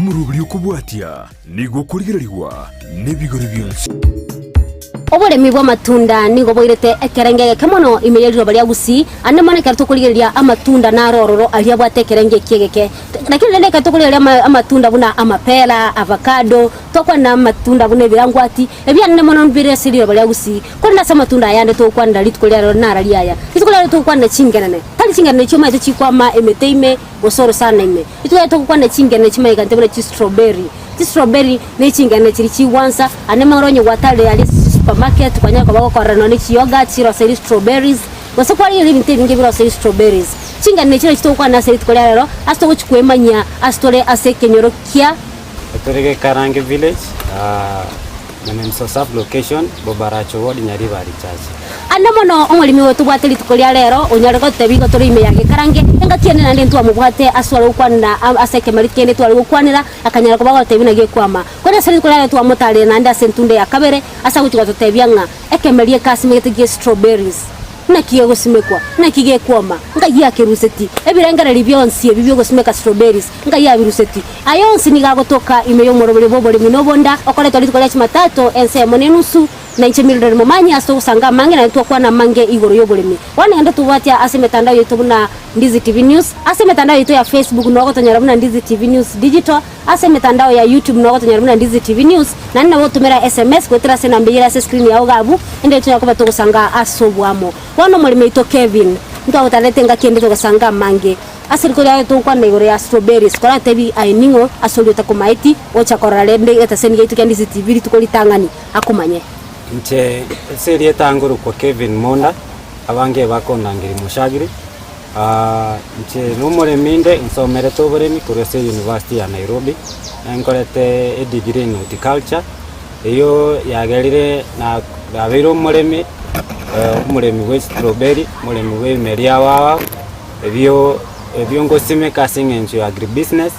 Omoroberi okobwatia nigo okorigererigwa nebigori bionsi. Oboremi bw'amatunda nigo boirete ekerenge egeke mono ime ye riroba ria Gusii, ande mono ekero tokorigereria amatunda naro ororo aria abwate ekerenge eki egeke. Lakini rende ekero tokorigereria ama amatunda buna amapera, avacado, tokwana amatunda buna ebirangwati, ebianene mono mbire ase riroba ria Gusii. Korende ase amatunda aya ande togokwanera rituko ria rero nara riaya. Rituko ria rero togokwanera chingenene, tari chingenene echio omanyete chikwama emete ime gose orosana ime. Rituko ria rero togokwanera chingenene chimanyekanete buna chistrawberry. Chistrawberry ne ching'ende chiria chigwansa, ande mang'ana onye gwatarire aria ase chisupermarket kwanyara koba gokorora nonye ne chiyoghurt chiroseiri strawberries, gose kwarigereria ebinto ebinge biroseiri strawberries. Ching'ende echi nachio togokwana ase rituko ria rero, ase togochia kwemanyia ase tore ase ekenyoro kia. Tore Gekarange village, Nyamemiso sub location, Bobaracho ward, Nyaribari church. Ande mono omoremi oyo tobwate rituko ria rero, onyare gototebia igo tore ime ya Gekarange, engaki ende naende ntwamobwate ase tware gokwanera ase ekemeri kende tware gokwanera, akanyara koba agototebia buna gekwama. Korende ase rituko ria rero twamotaarire naende ase entunda ya kabere, ase agochia gototebia ng'a ekemeri eke asimegete gie strawberries, naki gegosimekwa, naki gekwoma, nkai akeruseti, ebirengererio bionsi ebi biogosimeka strawberries, nkai abiruseti. Aya onsi nigo agotoka ime y'omoroberi bw'oboremi na obonda, okoretwa rituko ria Chumatato, ensa eyemo na enusu, na inche Mildred Momanyi ase ogosanga amange naende twakwana amange igoro y'oboremi. Bono genda tobwatie ase emetandao yaito buna Ndizi TV News, ase emetandao yaito ya Facebook noo ogotonyora buna Ndizi TV News Digital, ase emetandao ya YouTube noo ogotonyora buna Ndizi TV News, naende nabo otomera SMS goetera ase enamba eyio ere ase escreen yao iga abwo, ende tonyare koba togosanga ase oboamo. Bono omoremi oito Kevin, ntwagotarerete engaki ende togosanga amange. Ase riko riaye togokwana igoro ya strawberries, koratebi aye ning'o ase oria otakomaeti, gocha korora rende egeteseni giaito kia Ndizi TV rituko ritang'ani, akomanye. Inche ase erieta ngorokwa Kevin Monda, abange bakondangeria Moshagiri. Inche nomoremi inde, nsomerete oboremi korwa ase University ya Nairobi, nkorete edegree in horticulture, eyio yagerire na nabeire omoremi, omoremi bwa estrawberry, omoremi bwa ebimeria ao ao, ebio ebio ngosimeka ase eng'encho ya agribusiness,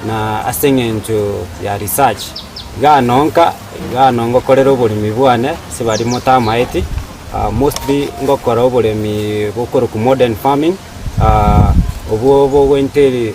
na ase eng'encho ya research. Iga nonka, iga nongokorera oboremi bwane ase baria motamaeti. Mostly ngokora oboremi bokorokwa modern farming, obwo bogointeri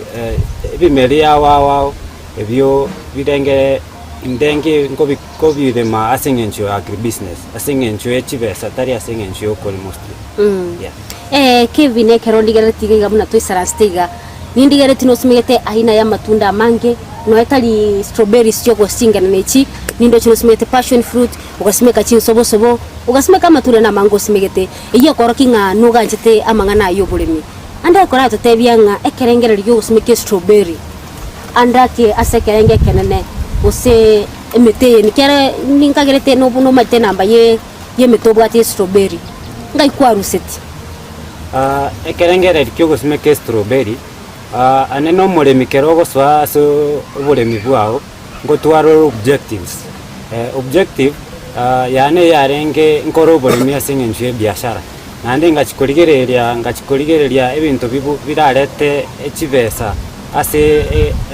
ebimeri ao ao ao, ebio birenge ndenge nkobi kobirema ase eng'encho ya agribusiness, ase eng'encho ye chibesa tari ase eng'encho ya okorema mostly, yeah. Kevin ekero ndigerereti iga iga buna toisaransete iga, nindigerereti nosimegete aina ya amatunda amange, nonya tari strawberries chiogosingana echi, nindoche nosimegete passion fruit, Ogasimeka chinsobosobo, ogasimeka amatunda namange osimegete, eyio ekorokia ng'a noganchete amang'ana aya y'oboremi. Ande ekoratotebia ng'a ekerengererio gi'ogosimeka estrawberry ande ake ase ekerengo ekenene, gose emete eye nikere ninkagerete nobu nomanyete enamba ye y'emete obwate y'estrawberry, ngai kwaruseti? Ekerengererio ki'ogosimeka estrawberry, ane nomoremi kero ogosoa ase oboremi bwao, Ngotwara ore objectives, objective yane yarenge nkore oboremi ase eng'encho ya ebiashara, naende ngachia korigereria ngachia korigereria ebinto bibu birarete chibesa ase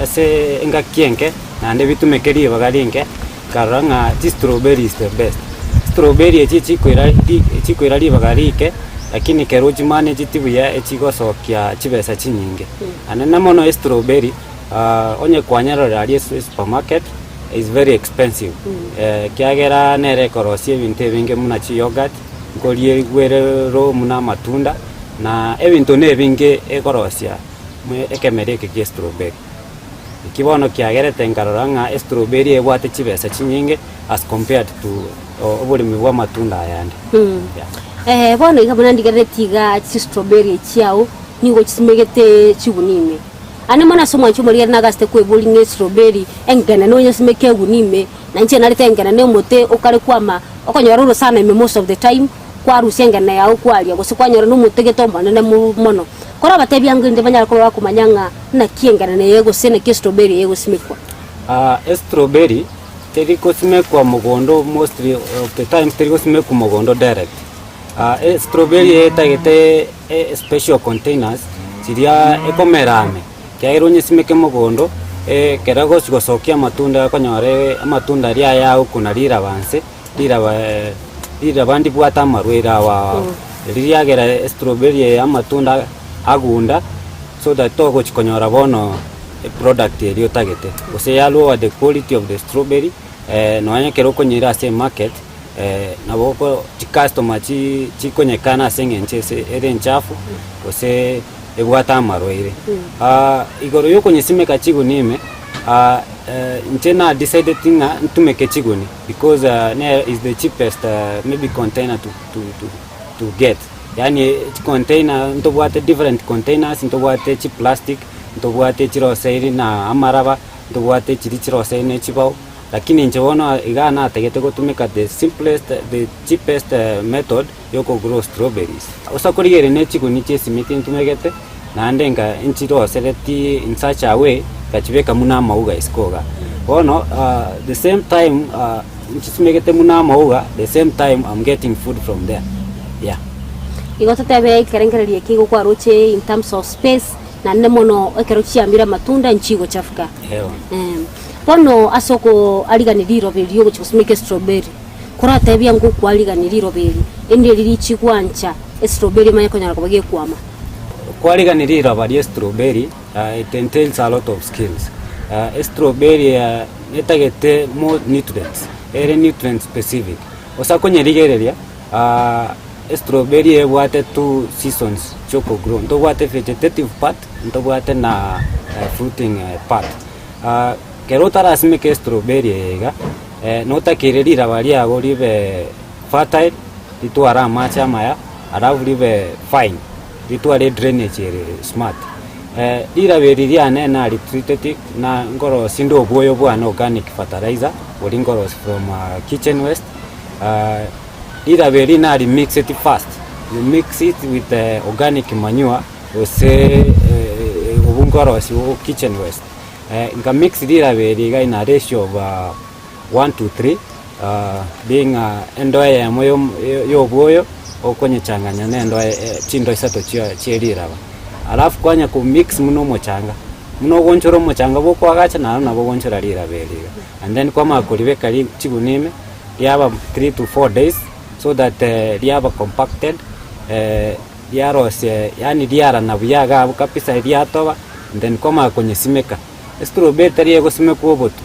ase engaki enke naende bitumeke ribaga rinke, nkarora ng'a chistrawberry is the best. Strawberry echi chikoira ri chikoira ribaga rike, lakini ekero ochimanejeti buya echigosokia chibesa chinyinge. Naende na mono estrawberry. Onye kwanyarorire aria esupermarket is very expensive ekiagera nere ekorosia ebinto ebinge buna chiyoghurt, nkoriegwa ere raw buna amatunda, na ebinto na ebinge ekorosia ekemeri eke kia estrawberry. Eki bono kiagerete nkarora ng'a estrawberry ebwate chibesa chinyinge as compared to oboremi bwa amatunda aya ande. Yeah. Bono iga buna ndigerereti iga chistrawberry echiao, nigo chisimegete chigunia ime. Ande mono ase omwancho omorigeri nagasete kweboria ng'a estroberi engenene onyesimeke egunia ime, na inche narete engenene omote okare kwama, okonyora orosana ime most of the time, kwarusia engenene yago kwaria, gose kwanyora na omote gete omonene mo mono. Korabatebie ango inde banyare koba bakomanya ng'a naki engenene eye gose naki estroberi eye egosimekwa. Estroberi teri gosimekwa mogondo mostly of the times teri gosimekwa mogondo direct. Estroberi eye etagete special containers chiria ekomera ime, ekiagera onyesimeke mogondo, ekero egochi gosokia amatunda okonyora amatunda aria aye agokuna riraba nse, riraba riraba ndibwate amarwaire ao ao. Erio riagera estroberi eye amatunda agunda, so that togochi konyora bono. eproduct eria otagete, gose ya lower the quality of the strawberry, nonya ekero okonyeira ase emarket, nabo oko chicustomer chi chikonyekana ase eng'encho ase ere enchafu, gose ebwate amarwaire. Igoro ya okonyesimeka chigunia ime, inche na decideti ng'a ntumeke chigunia because nere is the cheapest maybe container to to to to get. Yaani chicontainer ntobwate different containers, ntobwate chiplastic, ntobwate chiroseiri na amaraba, ntobwate chiria chiroseiri na echibao, lakini inche bono iga natagete gotumeka the simplest, the cheapest method ya okogrow strawberries. Gose korigereria ne chigunia chia esimiti ntumegete, naende nka nchirosereti in such a way, nkachibeka buna amauga isiko igaa. Bono the same time nchisimegete buna amauga, the same time I'm getting food from there, yeah. Igo totebe ekerengererio eke igo kwaroche in terms of space, naende mono ekero chiamire amatunda nchigochafuka. Eeh. Bono ase okoarigania riroba erio ogochia gosimeka estrawberry, koratebia ng'a okwarigania riroba eri, erinde riria richigwancha estrawberry emanye konyara koba gekwama. Kwarigania riroba ria estrawberry, it entails a lot of skills. Estrawberry netagete more nutrients, ere nutrient specific. Gose konyerigereria, estrawberry ebwate two seasons chia okogrow, ntobwate vegetative part, ntobwate na fruiting part. Ekero otarasimeka estrawberry eye iga, notakeire riraba riago ribe fertile, ritware amache amaya, alafu ribe fine, ritware edrainage ere smart. Riraba eri riane naritreateti na nkorosia inde obwoyo bwane organic fertilizer, boria nkorosia from kitchen waste, riraba eri narimixeti first, you mix it with organic manure gose obwo nkorosia kitchen waste. Nkamix riraba eri iga in a ratio of one to three, being endoo eyemo ya obwoyo okonyechanganya na endoo chindoo isato chie riraba. Alafu kwanya komix buna omochanga, buna ogoonchora omochanga bwa okoagacha naende nabo ogoonchora riraba eri iga. And then kwamanya koribeka chigunia ime, riaba 3 to 4 days so that riaba compacted, riarosia yaani riarana buya iga abwo kabisa riatoba, and then kwamanya konyesimeka. Estrawberry tari egosimekwa obotu,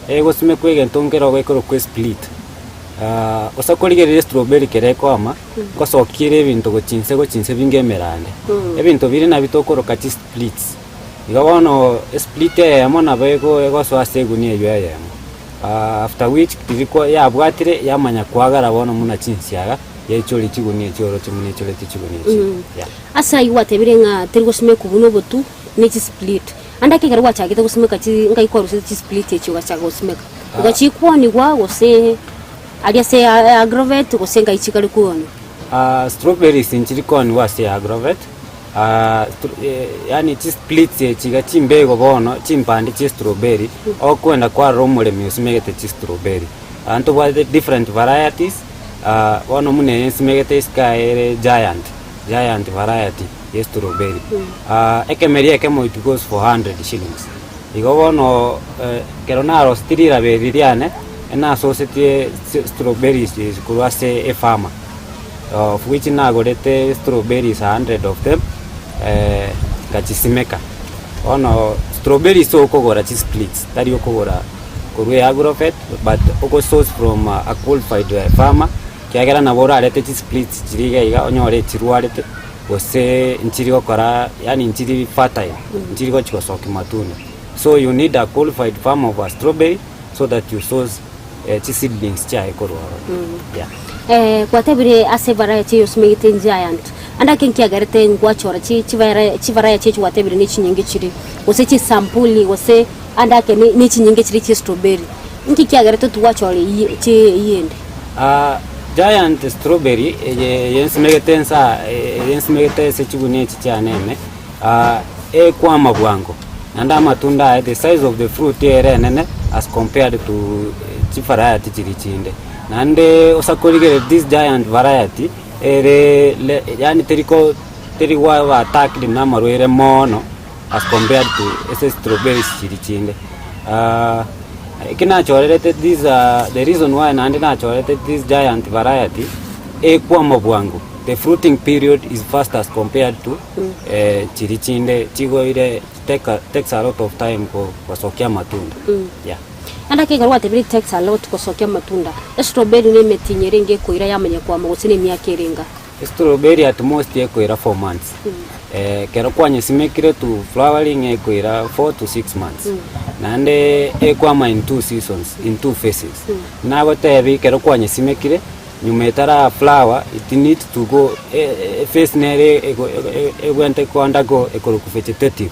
egosimekwa egento nkere gekorokwa esplit. Gose korigereria estrawberry kere ekoama, ngosokia ere ebinto gochia inse gochia inse binga emerande. Ebinto biria nabio tokoroka chisplits. Igo bono esplit eyemo nabo ego egosoa ase egunia eywo eyemo. After which riria kwa yabwatire yamanya koagara bono buna chinsiaga, yaichoria chigunia echio oroche buna echoreti chigunia echio, yeah. Ase ayio gwatebire ng'a teri gosimekwa buna obotu ne chisplit. Ande ake ekero gwachagete gosimeka chi ngai kwarusete chisplit echi ogachaka gosimeka, igo chikwanigwa gose aria ase agrovet gose ngai chikare kwonia? Strawberries nchiri kooniwa ase agrovet, yaani chisplits echi iga chimbego bono chimpande chia strawberry, okoenda kwarora omoremi osimegete chistrawberry. Ntobwate different varieties, bono buna eye nsimegete isiko aye ere giant, giant variety ya estrawberry. Ekemeria ekemo it goes for hundred shillings. Igo bono ekero naroseti riraba eri riane, enasosetie strawberries echi korwa ase efarmer, of which nagorete strawberries a hundred of them, ngachisimeka. Bono strawberries okogora chisplits, tari okogora korwa eagrovet, but ogosource from a qualified farmer, ekiagera nabo orarete chisplits chiria iga iga onyore chirwarete, gose nchiri gokora yaani nchiri fertile, nchiri gochi gosokia matunda. So you need a qualified farm of a strawberry so that you source chiseedlings chiaye korwa ororo, yeah. Gwatebire ase evariety eye osimegete giant, ande ake nkiagerete ngwachora chi chivara chivariety echi gwatebire ne chinyinge chire, gose chisampuli gose ande ake ne ne chinyinge chire chia strawberry, nki kiagerete tigwachora eyie chi eyio ende? Giant strawberry eye eye nsimegete nsa eye nsimegete ase chigunia echi chiane ime, ekwama bwango, naende amatunda aye the size of the fruit ere enene as compared to chivariety chiria chinde. Naende osa korigereria this giant variety, ere le yaani teri ko teri kwaba attacked na amarwaire mono as compared to ase strawberries chiria chinde. Eki nachorerete this the reason why naende nachorete this giant variety, ekwama bwango. the fruiting period is fast as compared to chiri chinde chigoire take a, takes a lot of time go gosokia amatunda yeah. Naende ekero gwatebire it takes a lot gosokia amatunda, estrawberry na emetienyi erenge ekoira yamanya kwama gose na emiaka erenga? Estrawberry at most ekoira 4 months. Ekero kwanyesimekire to flowering ekoira 4 to 6 months. Naende ekwama in two seasons, in two phases. Nagotebi ekero kwanyesimekire, nyuma etara flower it needs to go ephase nere egwente ko undergo ekorokwa vegetative.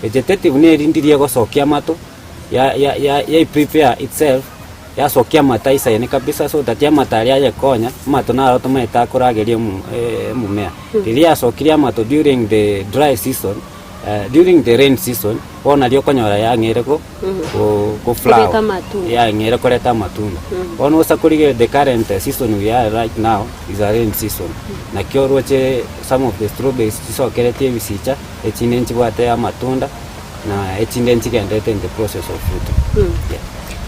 Vegetative neri ndiri egosokia amato, ya ya ya yaiprepare itself. Yasokia amato aisaine kabisa so that amato aria ayekonya, amato naro tomaete akorageria omomea. Riria yasokirie amato during the dry season, during the rain season, bono nario okonyora yang'eire go go flower, Kobeka amatunda. yang'eire koreta amatunda. Bono osa korigereria the current season we are right now is a rain season. Naki oroche some of the strawberries chisokeretie ebisicha, echinde nchibwate amatunda. Na echinde nchigenderete in the process of fruiting. Yeah.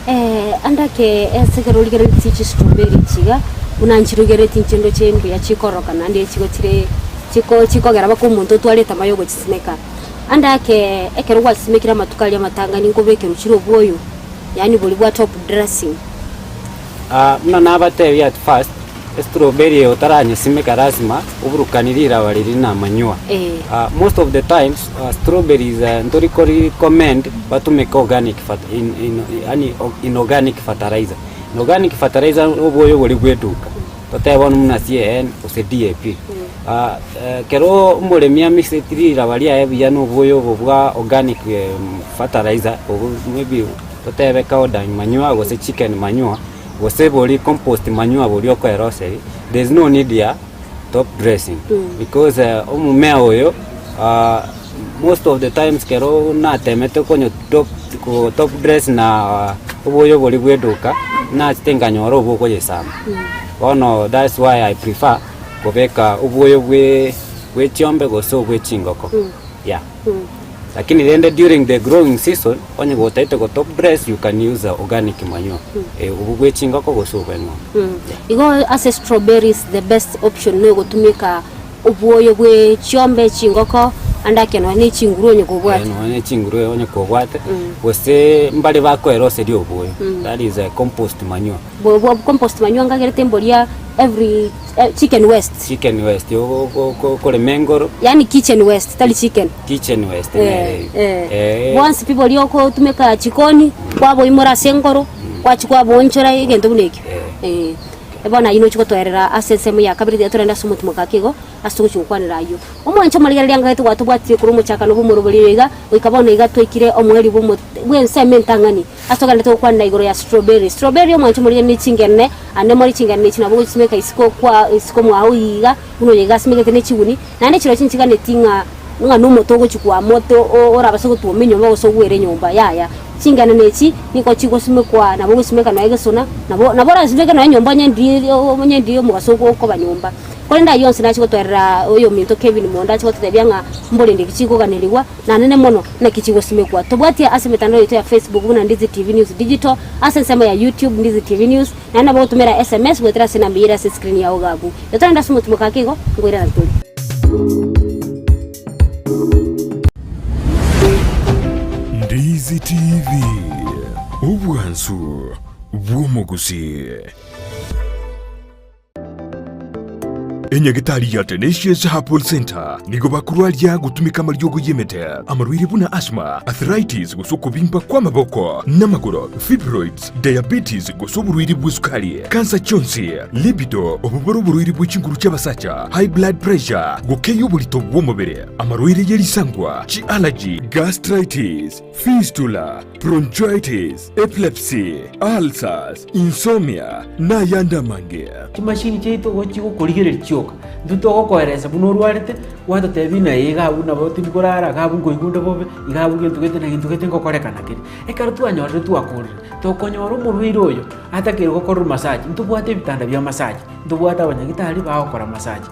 Eh, ande ake ase ekero origereretie chistrawberry echi iga, buna nchirugereti inche ndoche mbuya chikoroka naende chigo chire chiko chikogera mpaka omonto otware etama ya ogochisimeka. Ande ake ekero gwachisimekire amatuko aria amatang'ani nkobekerwa chire obwoyo, yaani boria bwa top dressing. Ah, buna nabatebia at first, Estrawberry eye otaranyesimeka lasima oburukanie riraba riria na manure. Eh. Ah, most of the times ah, strawberries eh, ntori ko recommend batumeke organic fert in, in, yaani inorganic fertilizer. Inorganic fertilizer oboyo boria bwa eduka, totebe bono buna CAN gose DAP. Ah, eh, kero omoremi amiseti riraba riaye buya na oboyo obo bwa organic fertilizer obo maybe totebe cow dung manure gose chicken manure, Gose boria compost manure boria okoeroseria, there is no need ya top dressing because omomea oyo most of the times kero natemete konyo top ko top dress na oboyo boria bwa eduka, nachete nkanyora obwo okoyesamba. Bono that's why I prefer kobeka oboyo bwe bwe chiombe gose obwe chingoko, yeah. Lakini rende during the growing season, onye gotaete go top dress you can use organic manure, obwo bwe chingoko gose obwe eng'ombe. Igo ase strawberries the best option nogotumeka obwoyo bwe chiombe, chingoko, ande ake nonya ne chinguru onye kobwate. Nonya ne chinguru onye kobwate, gose mbare bakoeroseria obwoyo, that is compost manure. Bo bo compost manure ngagerete mboria every chicken waste. Chicken waste okorema engoro. Yaani kitchen waste tari chicken. Kitchen waste nere Eh, eh. Bonsi pi boria ogotumeka chikoni, kwaboimora ase engoro, kwachia kwaboonchora egento buna ekio. Eh. Bono ayio nochia gotoerera ase ensemo ya kabere tiga torende ase omotimoka ake igo, ase togochia gokwanera ayio. Omwancho omorigereria ngagete gwatobwatire korwa omochakano bw'omorobori oyo iga, goika bono iga twaikire omoerio bw'omo bw'ensemo entang'ani, ase togenderete gokwanera igoro ya strawberry. Strawberry omwancho omorigereria ne chingene, ande more chingene echi nabo ogochisimeka isiko kwa isiko mwao iga, buna oyo iga asimegete ne chiguni, Naende chirochio nchiganeti ng'a ng'a nomote ogochia kwama ote orabase gotwoma enyomba gose ogwere enyomba, yaya. Chingeneno echi nigo chigosimekwa nabo ogosimeka nonya egesona, nabo nabo orasimeke nonya enyomba onye ndi onye ndi omogaso okoba nyomba. Korende ayio onsi nachia gotoerera oyominto Kevin Monda achia gototebia ng'a mborende ki chikoganerigwa, Nanene mono, naki chigosimekwa. Tobwatie ase emetandao yaito ya Facebook buna Ndizi TV News Digital, ase ensemo ya YouTube Ndizi TV News, naende nabo ogotumera SMS goetera ase enamba eyio ere ase escreen yao iga abwo. Yotorende ase omotimoka ake igo, nkoirana tore. Ndizi TV, obwansu bw'omogusii. Enyagitari ya Tenacious Herbal Centre nigo bakorwaria gotumeka amariogo y'emete, amarwaire buna asthma, arthritis gose okobimba kw'amaboko n'amagoro, fibroids, diabetes gose oborwaire bw'esukari, kansa chionsi, libido, obwo bore oborwaire bwe chinguru chi'abasacha, high blood pressure, gokeyia oborito bw'omobere, amarwaire ye risangwa, chi'allergy, gastritis, fistula, bronchitis, epilepsy, ulcers, insomnia, na ayande amange. Chimashini chiaito igo chigokorigereria chioka, intwe togokoeresa buna orwarete, gwatotebia ng'a ee iga abwo nabo tindi korara, iga abwo nkoigwa onde bobe, iga abwo gento gete na gento gete ngokorekana kere. Ekero twanyorire twakorire, tokonyora omorwaire oyo atakeire gokorerwa massage, ntobwate ebitanda bia massage, ntobwate abanyagitari bagokora massage.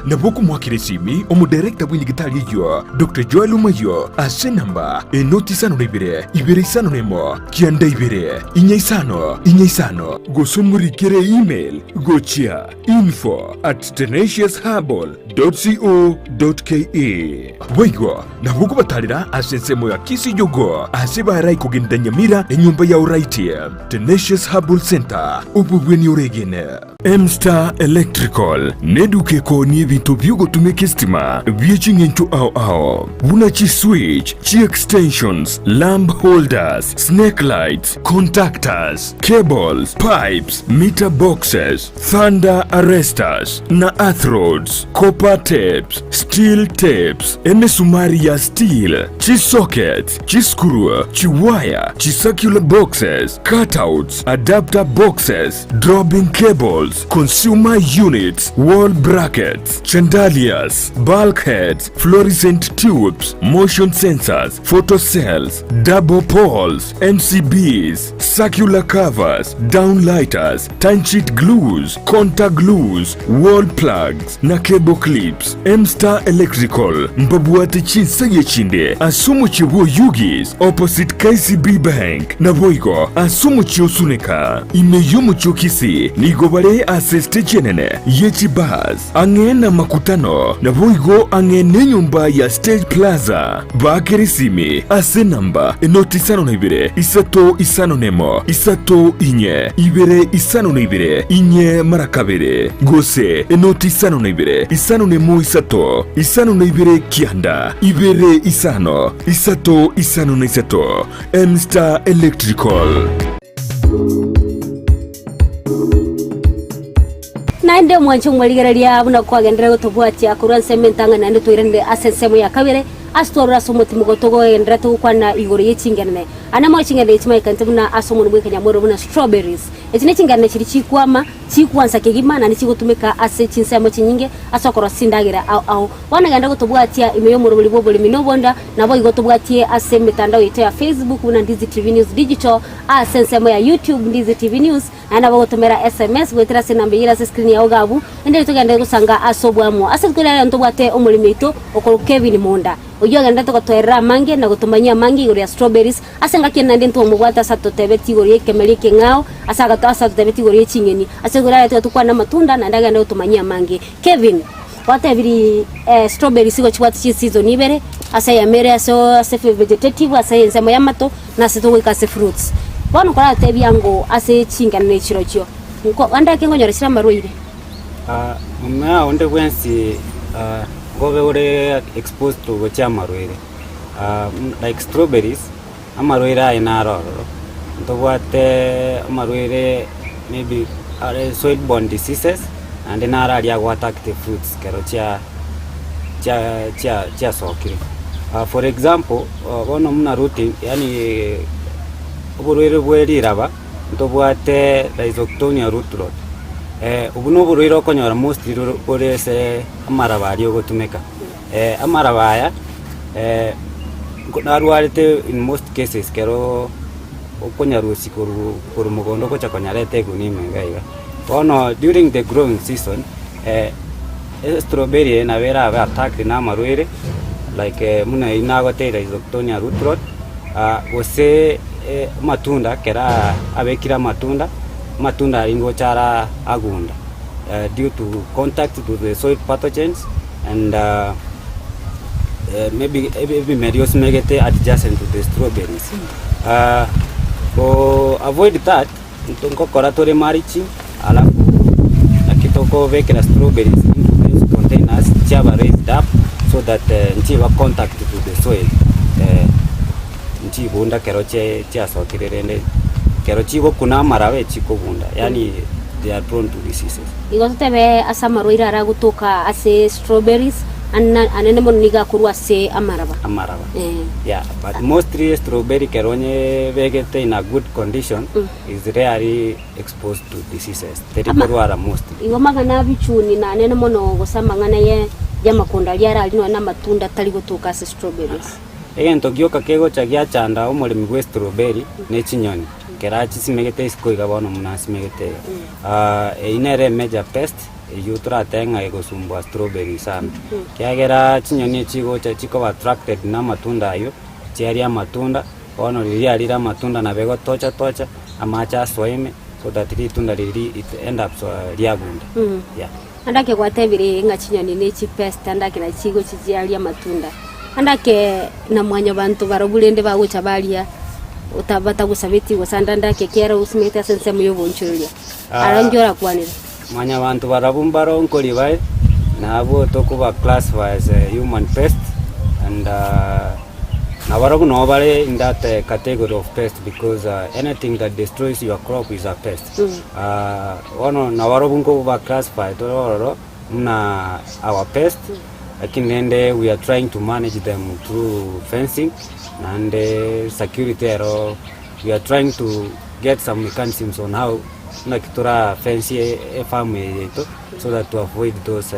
Nabo okomoakera esimi omodarekta bw'enyagitari eyio, Doctor Joel Omayio, ase enamba enoti isano na ibere, ibere isano na emo, kianda ibere, inya isano, inya isano. Gose omorikere email gochia info at tenaciousherbal dot co dot ke. Boigo nabo okobatarera ase ensemo ya Kisii Jogoo ase barai kogenda Nyamira enyomba ya Oraiti Tenacious Herbal Center obobweni oregene. M-Star Electrical neduka ekoonia ebinto biogotumeka estima bie ching'encho ao ao buna chiswitch, chiextensions, lamp holders, snake lights, contactors, cables, pipes, meter boxes, thunder arresters na earth rods, copper tapes, steel tapes, emesumari ya steel, chisockets, chiscrew, chiwaya, chicircular boxes, cutouts, adapter boxes, dropping cables, consumer units, wall brackets, chandeliers, bulkheads, fluorescent tubes, motion sensors, photocells, double poles, MCBs, circular covers, downlighters, timesheet glues, contact glues, wall plugs, na cable clips. M-Star Electrical mbabwate chinsegi echinde ase omochie bw'Oyugis opposite KCB Bank, naboigo ase omochie o Suneka. Ime y'omochie o Kisii nigo bare ase stage enene ye chibus ang'e namakutano, naboigo ang'e nenyomba ya Stage Plaza. Baakere esimi ase enamba enoti 52 351 3 4 2 52 4 mara kabere, gose enoti 52 51 3 52 9 2 5 3 53. M-Star Electrical. Naende omwanche omwarigereria buna kwagenderera gotobwatia korwa ensemo entang'ani naende toiranire ase ensemo ya kabere, ase twarure ase omotimo gotogendererete gokwana igoro ye chingenene. Ande moe chingenene echi chimanyekanete buna ase omonwa bw'ekenyamorero buna strawberries. Echi ne chingenene chiria chikwama, chikwansa kegima naende chigotumeka ase chinsemo chinyinge ase okorosia chindagera ao ao. Bono genda gotobwatia ime y'omorobori bw'oboremi na obonda, naboigo tobwatie ase emetandao yaito ya Facebook buna Ndizi TV News Digital, ase ensemo ya YouTube Ndizi TV News, Naende nabo ogotomera sms goetera ase enamba eyio ere ase screen yao iga abwo, naende riria togende gosanga ase oboamo. Ase rituko riria ntobwate omoremi oito okorokwa Kevin Munda, oyio ogenderete gotoerera amange na gotomanyia amange igoro ya strawberries. Ase engaki ende naende ntwamobwate ase atotebetie igoro y'ekemeri ekeng'ao, ase agato ase atotebetie igoro ye ching'eni. Ase igoro aye tiga tokwane amatunda naende agende gotomanyia amange. Kevin, gwatebirie strawberries igo chibwate chiseason ibere, ase eyemo ere ase ase vegetative ase ensemo y'amato, na ase togoika ase fruits. Bono koratebia ango ase ching'eneno echirochio, nko ande ake nkonyora chire amarwaire. Omea onde bwensi nkobe ore exposed to gochia amarwaire, like strawberries, amarwaire aye naro ororo, ntobwate amarwaire maybe are soil borne diseases, naende naro aria ago attack the fruits ekero chia chia chia chiasokire. For example, bono buna rooting yaani oborwaire bwe riraba ntobwate rhizoctonia root rot, obwo na oborwaire okonyora mostly bore ase amaraba aria ogotumeka. Amaraba aya narwarete in most cases ekero okonyarusia korwa korwa mogondo ogocha konyareta egunia ime iga iga. Bono during the growing season, Estrawberry eye nabo erabe attacked na amarwaire like buna eyio nagoteire Rhizoctonia root rot, gose amatunda ekero abekire amatunda, amatunda aria ngocha ara agunda due to contact to the soil pathogens and maybe ebimeri osimegete adjacent to the strawberries. Ko avoid that. Intwe ngokora tore mulching, alafu naki tokobekera strawberries into those containers chiaba raised up so that nchiba contact to the soil nchibunda ekero chiasokire rende ekero chigokuna amaraba echikobunda yaani they are prone to diseases. Igo totebe ase amarwaire aria agotoka ase strawberries anene mono nigo akorwa ase amaraba. Amaraba. Yeah, but mostly strawberry ekero onyebegete in a good condition is rarely exposed to diseases, teri Ama- korwara mostly. Igo amang'ana a bichuni nanene mono gose amang'ana ye y'amakonda aria arari nonya na amatunda tari gotoka ase strawberries. Egento gioka kegocha giachanda omoremi bwe strawberry ne chinyoni, ekero achisimegete isiko iga bono buna asimegete iga. Eyio nere emajor pest. Eyio toratebe ng'a egosumbua strawberry sana, ekiagera chinyoni echi chigocha chikoba attracted na amatunda aywo, chiaria amatunda, bono riria riarire amatunda nabo egotocha tocha, amache asoa ime, so that ritunda riria it end up riagunda, yeah. Ande ake gwatebire ng'a chinyoni ne chipest, ande ake nachi chigochi chiaria amatunda, ande ake na mwanyabanto barobwo rende bagocha baria ota batagosabeti gose ande ande ake kera osimegete ase ensemo ya obonchoreria, aro inki orakwanere? Mwanyabanto barabwo mbaro nkori bare, na abwo tokoba classify as a human pest and nabarobwo nabo bare in that category of pest because anything that destroys your crop is a pest. Bono nabarobwo nkoba classify tore ororo buna our pest, lakini rende we are trying to manage them through fencing naende security ero we are trying to get some mechanisms on how naki tora fence efarm eye yaito so that to avoid those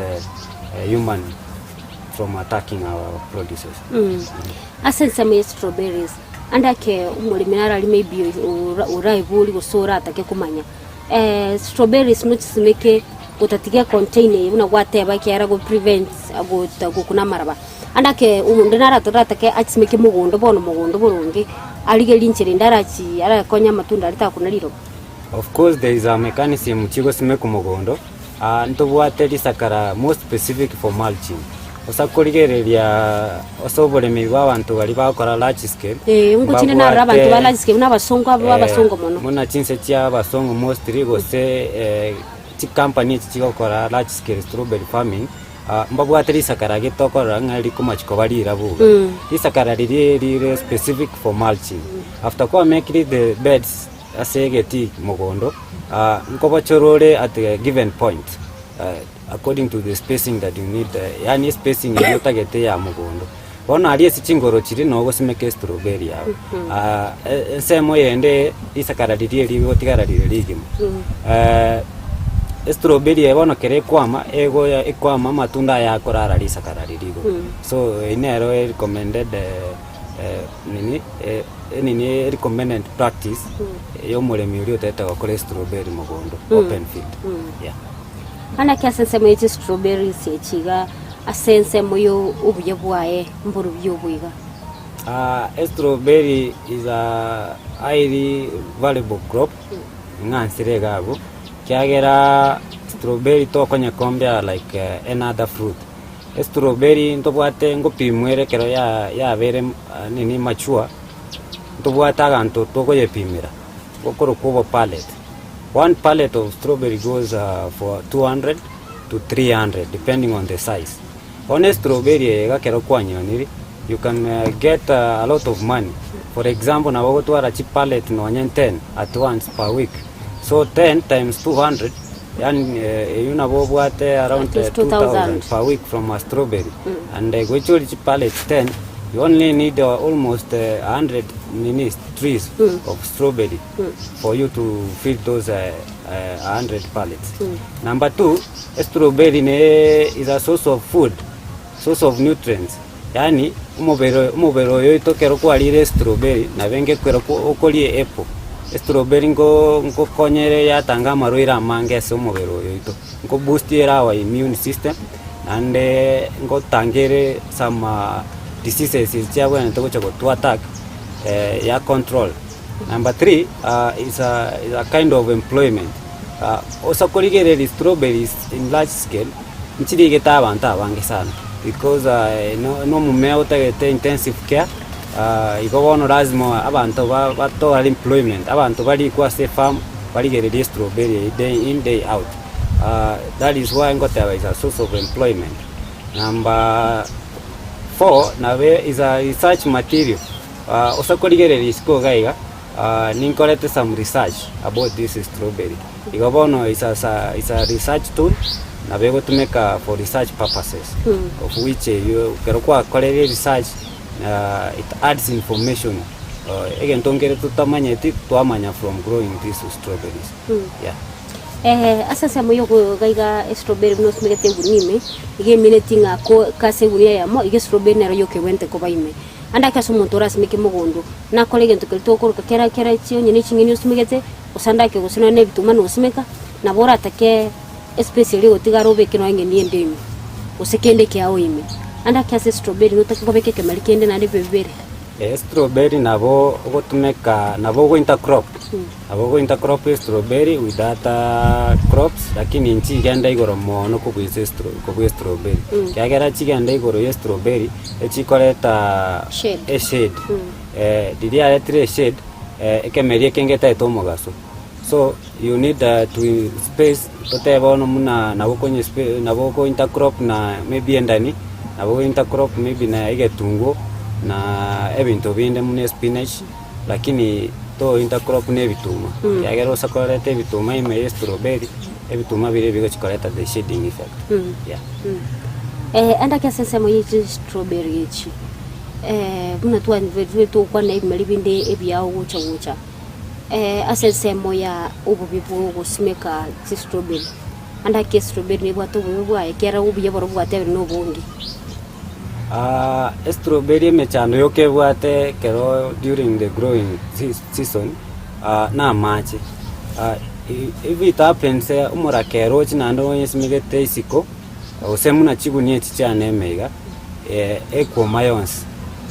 human from attacking our produces. Ase ensemo ya strawberries, ande ake omoremi narari maybe ora oraebori gose oratake komanya, strawberries nochisimeke gotatiga econtainer eye buna gwateba ekiagera go prevent gota gokuna amaraba. Ande ake omonto narato oratake achisimeke mogondo bono mogondo boronge, arigerie inchera ende arachi arakonye amatunda aria takuna riroba. Of course there is a mechanism chigosimekwa mogondo, ah, ntobwate risakara more specific for mulching. Osa korigereria ase oboremi bwa abanto baria bagokora large scale, Eh, ngochinde narora abanto ba large scale buna abasongo abwo eh, abasongo mono. buna chinse chia abasongo mostly gose eh, chicompany echi chigokora large scale strawberry farming, ah, mbabwate risakara gete okorora ng'a rikomachi koba rirabu iga. Risakara riria rire specific for mulching. After kwamekire the beds Ase egetii mogondo, nkobochora ore at a given point according to the spacing that you need, yaani espacing eria otagete ya mogondo. Bono aria ase chingoro chiria noo ogosimeka estrawberry yago. Ensemo eyende risakara riria rigotigara rire rigima. Estrawberry eye bono ekero ekwama, egoya ekwama amatunda aya akorara risakara riria igoro. So eyio nero erecommended. Nini enini recommended practice ya omoremi oria otagete gokora estrawberry mogondo, open field, yeah. Bono eke ase ensemo ye chistrawberries echi iga, ase ensemo ya obuya bwaye mborobio obo iga. Estrawberry is a highly valuable crop, ng'ansire iga abwo, ekiagera strawberry tokonyecompare like any other fruit. Estrawberry ntobwate ngopimwa ere ekero ya yabeire nini mature, ntobwate aganto tokoyepimera, gokorokwa obo pallet. One pallet of strawberry goes for 200 to 300 depending on the size. Bono estrawberry eye iga ekero kwanyioniri, you can get a lot of money. For example nabo ogotwara chipallet nonye 10 at once per week, so 10 times 200 Yaani eyio nabo obwate around At least 2000. 2000 per week from a strawberry and goicha orie chipallets 10 you only need almost 100 nini trees of strawberry for you to feed those 100 pallets. Number two, estrawberry ne is a source of food, source of nutrients yaani omobere omobere oyo oito ekero kwarire estrawberry nabo engekwera okorie apple. Estrawberry nko nkokonya ere yatanga amarwaire amange ase omobere oyo oito, nko boost ere our immune system, naende ngotanga ere some diseases chiabwenerete gocha gotwa attack ya control. Number three, is a is a kind of employment, ase korigereria strawberries in large scale, nchirigete abanto abange sana because no nomomea otagete intensive care. Igo bono lazima abanto batware employment, abanto barikwe ase efarm barigererie estrawberry eyio day in day out. That is why ngoteba is a source of employment. Number four, nabe is a research material, ase korigereria isiko iga iga, ninkorete some research about this strawberry. Igo bono is a is a research tool, nabo egotumeka for research purposes, of which eyio ekero kwakorire research. It adds information, egento nkere totamanyeti twamanya from growing these strawberries, yeah. Ase ensemo ya okoiga iga estrawberry buna osimegete egunia ime, iga emineti ng'a ko ase egunia eyemo, iga estrawberry nero yoka ebwenerete koba ime. Ande ake ase omonto orasimeke mogondo, nakore egento keria tokoroka kera kera chionye ne ching'eni osimegete, gose ande ake gose nonye na ebituma nosimeka, nabo oratake. Espace eria egotigara obeke nonya ng'eni ende ime, gose kende kiao ime. Naende ake ase strawberry notake kobeka ekemeri kende naende bibe bibere. Strawberry nabo ogotumeka nabo ogo intercrop, nabo ogo intercrop estrawberry with other crops lakini nchigenda igoro mono kobua ase estro kobua estrawberry. Ekiagera chigenda igoro ya estrawberry, echikoreta Shade. eshade, riria yaretire eshade, ekemeri eke ngetaete omogaso. So you need to space totebe bono buna nabo okonye spa nabo oko intercrop na maybe endani, nabo oko intercrop maybe na egetunguo, na ebinto binde buna espinach, lakini to intercrop na ebituma, ekiagera ose koreta ebituma ime ya estrawberry, ebituma biria bigochi koreta the shading effect, yeah. Enda ki ase ensemo ye chistrawberry echi, buna twa togokwana ebimeri binde ebiao gocha gocha. Ase ensemo ya obobe bw'ogosimeka chistrawberry, ande ake estrawberry nebwate obobe bwaye ekiagera obuya boria bwatebire na obonge. Estrawberry emechando yoka ebwate ekero during the growing season na amache, if it happens omorakera oche naende onyesimegete isiko, gose buna chigunia echi chiane ime iga, ekwoma yonsi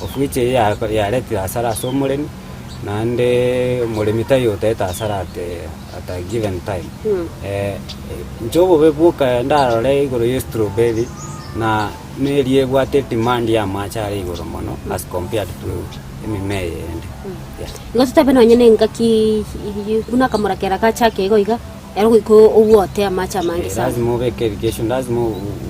of which eyio yaretire hasara ase omoremi. Naende omoremi taiyo otaete asara at at a given time. Inche obobe bwoka ndarore igoro ya estrawberry, na neria ebwate edemand ya amache are igoro mono as compared to emimea eye ende, yeah. Igo totabe nonye na engaki buna akamorakera gachake igo iga, ero goika obwote amache amange sana. Lazima obeke irrigation, lazima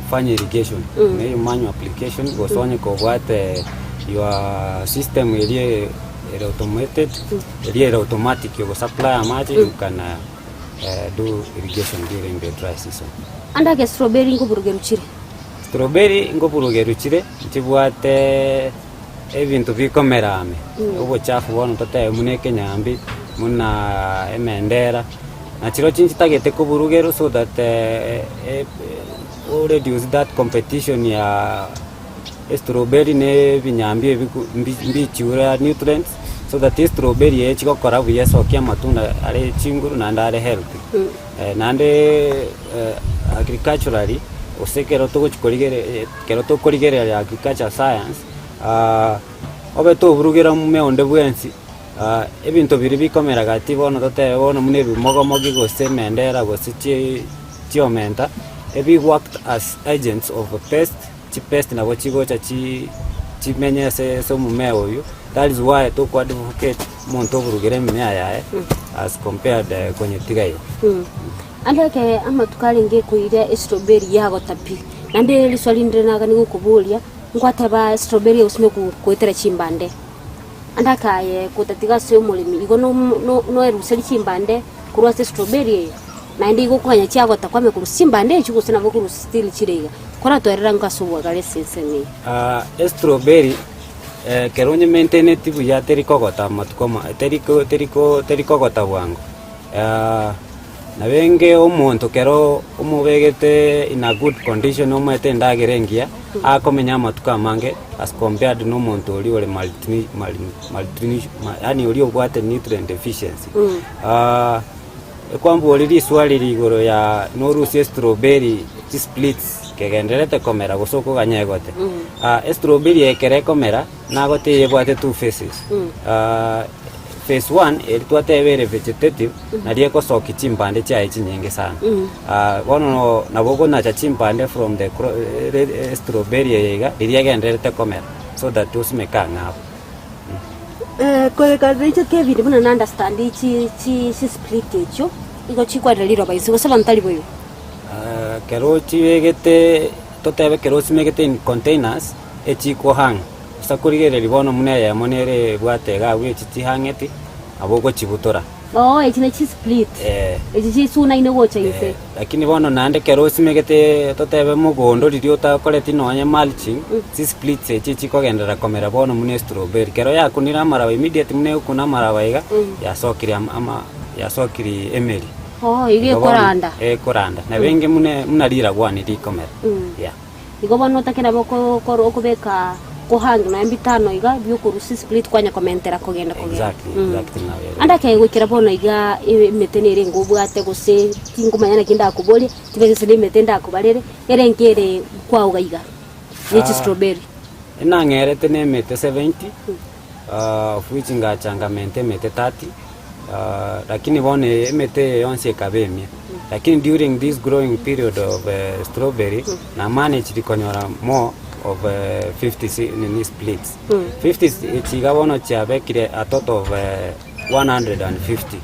ufanye irrigation, na eyo manual application gose onye kobwate your system eria ere automated, eria ere automatic ogosupply amache you can do irrigation during the dry season. Ande ake strawberry nkoburugerwa chire? Strawberry nkoburugerwa chire, nchibwate ebinto bikomera ame, obochafu bono totebe buna ekenyambi, buna emendera, na chirochio nchitagete koburugerwa so that o reduce that competition ya estrawberry na ebinyambi ebi mbichiure nutrients, so that estrawberry eye chigokora buya esokie amatunda are chinguru naende are healthy. Naende agriculturally, gose ekero togochi korigereria ekero tokorigereria agriculture science, obe toburugera omomea onde bwensi. Ebinto biria bikomera gati bono totebe bono buna ebimogomogi gose emendera gose chiomenta, ebi worked as agents of pest, chipest nabo chigocha chimenye ase ase omomea oywo, that is why toko advocate omonto oburugere ememea yaye as compared konyetiga igo. Ande ekero amatuko arenge koira estrawberry yagota pi, naende riswali rinde nagani gokoboria, nkwateba strawberry egosimekwa goetera chimbande. Ande akaye gotatiga ase omoremi, igo noeruserie chimbande korwa ase strawberry eye, naende igo okoganya chiagota kwame korusia chimbande echio gose nabo okorusia still chire iga. Koratoerera nko ase obwagare ase ensemo eye. Estrawberry ekero onye-maintaineti buya teri kogota amatuko ama teri ko teri ko teri kogota bwango. Nabenge omonto kero omobegete in a good condition omoete endagera engiya, akomenya amatuko amange as compared na omonto oria ore maltni maltni yaani oria obwate nutrient deficiency. Ekwambori riswali rigoro ya norusie estrawberry chisplits kegendererete komera gose okoganya egote. Estrawberry ekero ekomera nagote eyebwate two phases. Phase one, eri twateba ere vegetative, nario egosokia chimpande chiaye chinyinge sana. Bono nabo okonacha chimpande from the cro- strawberry eye iga, riria egendererete komera, so that osimeke ang'e abwo. Koreka inche Kevin buna na understand chi chi chisplit echio, igo chikwarera riroba inse gose bono tari boigo? Ekero chibegete totebe ekero osimegete in containers, echikohang. Ase korigereria bono buna eyemo nere ebwate iga abwo echi chihang'eti, nabo ogochibutora. Oo, echi ne chisplit, Eh. echi chisunaine gocha inse. Eh, lakini bono naende ekero osimegete totebe mogondo riria otakoreti nonye mulching, chisplits echi chikogenderera komera bono buna estrawberry. Kero yakunire amaraba immediate buna egokuna amaraba iga, yasokire ama ama yasokiri emeri. Oo, iga Igo bono, ekoranda. ekoranda. Nabo enge buna buna riragwani rikomera, yeah. Igo bono otakera bo okobeka. Okohang naye mbitano iga biokorusia split kwanya komentera kogenda kogenda. Exactly, exactly nabo ere. Ande ake goikera bono iga emete nere ngobwate gose tingomanya naki ndakoborie, tibe gose nemete ndakobarere, ere enke ere kwauga iga ne chistrawberry. Enang'erete na emete 70, of which ngacha nkamenta emete 30, lakini bono emete eye yonsi ekaba emia. Lakini during this growing period of strawberry, na managed konyora more of 50 si nini splits. 50 echi iga bono chiabekire a total of 150.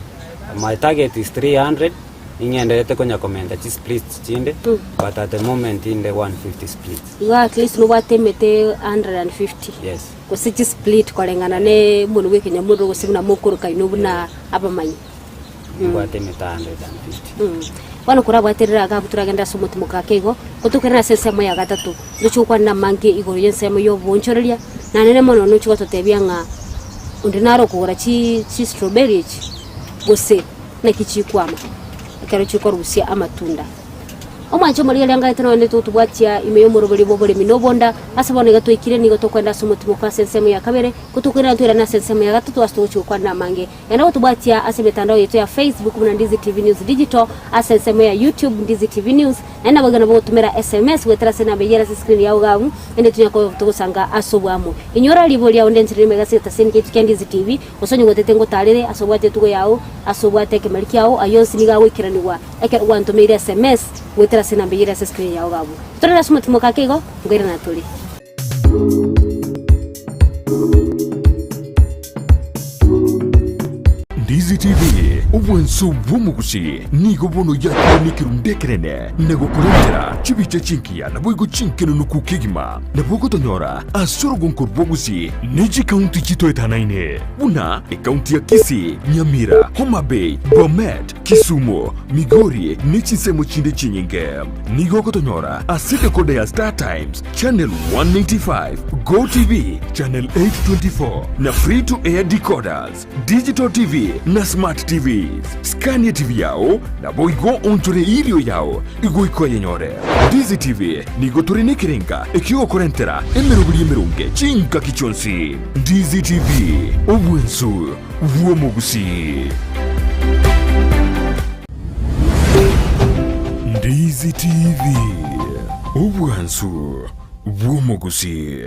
My target is 300, ning'enderete konya komenta chisplits chinde, but at the moment inde 150 splits. Igo at least nobwate emete 150 Yes. gose chisplit koreng'ana ne omonwe bwa ekenyamorero gose buna mokoroka inwe buna abamanyi. Nimbwate emete 150. Bono korabwate riria agabu toragende ase omotimoka ake igo, gotokerera ase ensemo ya gatato, ntoche gokwana amange igoro y'ensemo y'oboonchoreria, na nere mono nochie gototebia ng'a onde nare okogora chi chistrawberry echi, gose naki chikwama ekero chikorusia amatunda. Omwanche omorigereria ngaete nonye totobwatia ime y'omoroberi bw'oboremi na obonda, ase bono iga twaikire nigo tokoenda ase omotimoka ase ensemo ya kabere, gotokoirana toirane ase ensemo ya gatato ase togochia gokwana amange. Enda gotobwatia ase emetandao yaito ya Facebook buna Ndizi TV News Digital, ase ensemo ya YouTube Ndizi TV News, naende naboigo nabo ogotomera SMS goetera ase enamba eyio ere ase escreen yao iga abwo, naende tonya koba togosanga ase oboamo. Inyora ribo riao nde enchera ime ase egetaseni kiaito kia Ndizi TV, gose onye gotete ngotarere ase obwate etugo yao, ase obwate ekemeri kiao, ayio onsi nigo agoikeranigwa ekero gwantomeire SMS goetera ase enamba eyio ere ase escreen yao iga abwo. Torere ase omotimoka ake igo, nkoirana tore. Ndizi TV, obwanso bw'omogusi nigo bono yakire nekerundu ekenene na gokorentera chibicha chingiya naboigo chinkenunuku kegima. Nabo ogotonyora ase orogonko rw'obogusi ne chikaunti chitoetanaine buna ekaunti ya Kisii, Nyamira, Homa Bay, Bomet, Kisumu, Migori ne chinsemo chinde chinyinge. Nigo ogotonyora ase decoder ya Star Times, Channel 185, Go TV, Channel 824 na Free to Air decoders, Digital TV na Smart TVs. Scania TV yao naboigo onchore irio yao igoika oyenyore. Ndizi TV nigo tore nekerenga ekiogokorentera emeroberi emeronge chingaki chionsi. Ndizi TV, obwensu bw'omogusii. Ndizi TV, obwansu bw'omogusii.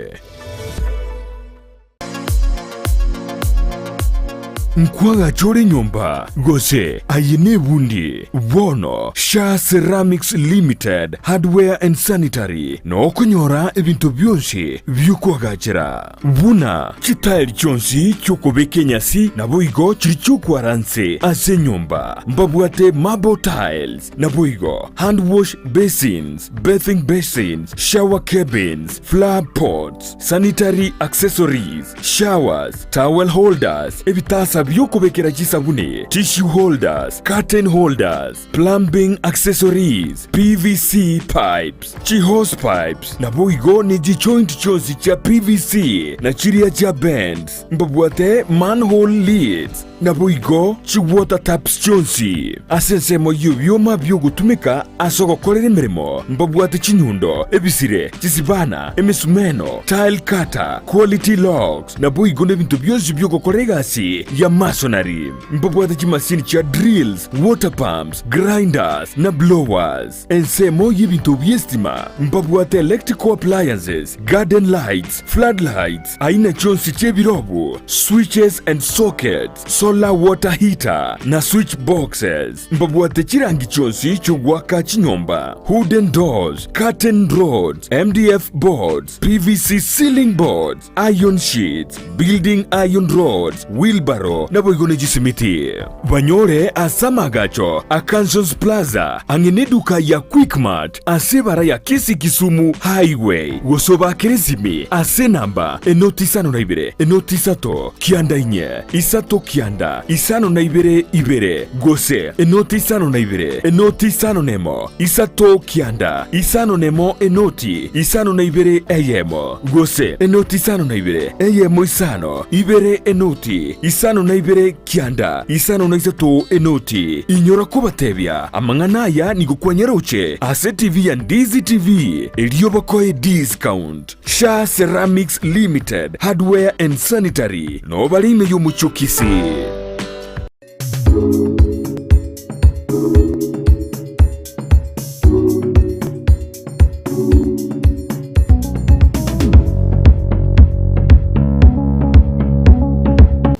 Nkwagacha ore enyomba, gose aye nebundi? Bono Sha Ceramics Limited Hardware and Sanitary nokonyora ebinto bionsi biokwagachera. Buna chitaeri chionsi chi'okobeka enyasi, naboigo chiri chi'okwara nse ase enyomba. Mbabwate marble tiles, naboigo hand wash basins, bathing basins, shower cabins, flower pots, sanitary accessories, showers, towel holders, ebitasa bi'okobekera chisabuni, tissue holders, curtain holders, plumbing accessories, PVC pipes, chihose pipes, naboigo ne chijoint chionsi chia PVC na chiria chia bends, mbabwate manhole lids, naboigo chiwater taps chionsi. Ase ensemo y'ebioma bi'ogotumeka ase ogokorera emeremo, mbabwate chinyundo, ebisire, chisibana, emesumeno, tile cutter, quality locks, naboigo nebinto bionsi bi'ogokora egasi ya masonry. Mbabwate chimasini chia drills, water pumps, grinders, na blowers. Ensemo y'ebinto bi'estima mbabwate electrical appliances, garden lights, flood lights, aina chionsi chi'ebirobu, switches and sockets, solar water heater, na switch boxes. Mbabwate chirangi chionsi chi'ogoaka chinyomba, wooden doors, curtain rods, MDF boards, PVC ceiling boards, iron sheets, building iron rods, wheelbarrow, naboigo ne chisimiti. Banyore ase amagacho a Kansons Plaza ang'e neduka ya Quickmart ase ebara ya Kisii Kisumu Highway, gose obakere esimi ase enamba enoti isano na ibere, enoti isato, kianda inye, isato kianda. kianda isano na ibere ibere, gose enoti isano na ibere enoti isano nemo isato kianda isano nemo enoti isano na ibere eyemo, gose enoti isano na ibere eyemo isano ibere enoti isano na ibere kianda isano na isato enoti. Inyora kobatebia amang'ana aya nigo kwanyaroche ase TV ya Ndizi TV, erio bakoe discount. Sha Ceramics Limited, Hardware and Sanitary, noo bare ime y'omochie o Kisii.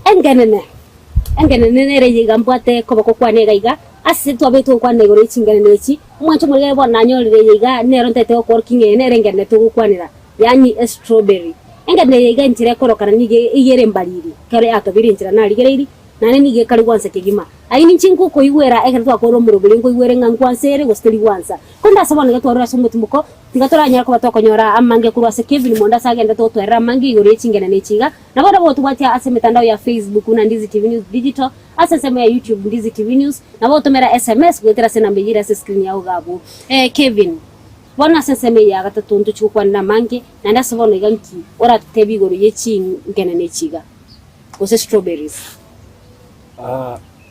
Engenene, engenene nere eye iga mbwate koboko kwane iga iga, ase twabetwe gokwana igoro ye chingenene echi, omwancho omorigere bono nanyorire eye iga nero ntaete gokoorokia ng'a eye nere engenene togokwanera, yaani estrawberry. Engenene eye iga enchera ekorokana nigo iga ere embariri, ekero yatobire enchera narigereirie, naende nigo ekare gwansa kegima. Ayio ninche ngokoigwera ekero twakorire omoroberi nkoigwere ng'a nkwansa ere gose teri gwansa. Korende ase bono iga twarure ase omotimoko, tiga toranyare koba tokonyora amange korwa ase Kevin Monda ase agenderete gotwerera amange igoro ye chingenene echi iga. Nabo nabo gotobwatia ase emetandao ya Facebook buna Ndizi TV News Digital, ase ensemo ya YouTube Ndizi TV News, nabo gotomera SMS goetera ase enamba eyio ere ase escreen yao iga abwo. Kevin, bono ase ensemo eye ya gatato ntochie gokwanera amange, naende ase bono iga nki oratotebie igoro ye chingenene echi iga, gose strawberries?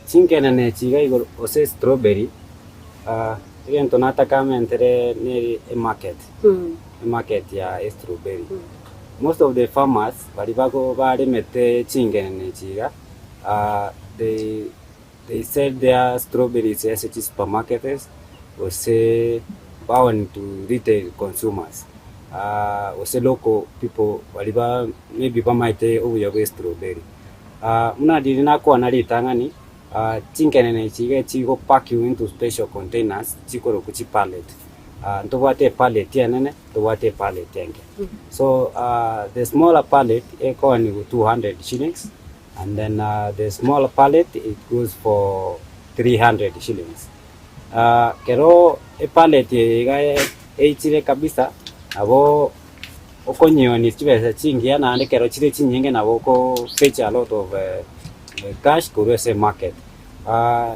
Chingenene echi iga igoro gose strawberry, egento natakamentire neri emarket, emarket ya estrawberry. Most of the farmers baria bago baremete chingenene echi iga, they they sell their strawberries ase chisupermarkets gose baoni to retail consumers, gose local people baria ba maybe bamaete obuya bwa estrawberry. Buna riria nakwana ritang'ani, chingenene echi iga chigopakiwa into special containers chikorokwa chipallet. Ntobwate epallet enene, ntobwate epallet enke. So the smaller pallet ekooniwa 200 shillings and then the smaller pallet it goes for 300 shillings. Kero epallet eye iga eichire kabisa, nabo okonyionia chibesa chingiya naende ekero chire chinyinge nabo oko fetch a lot of cash korwa ase emarket.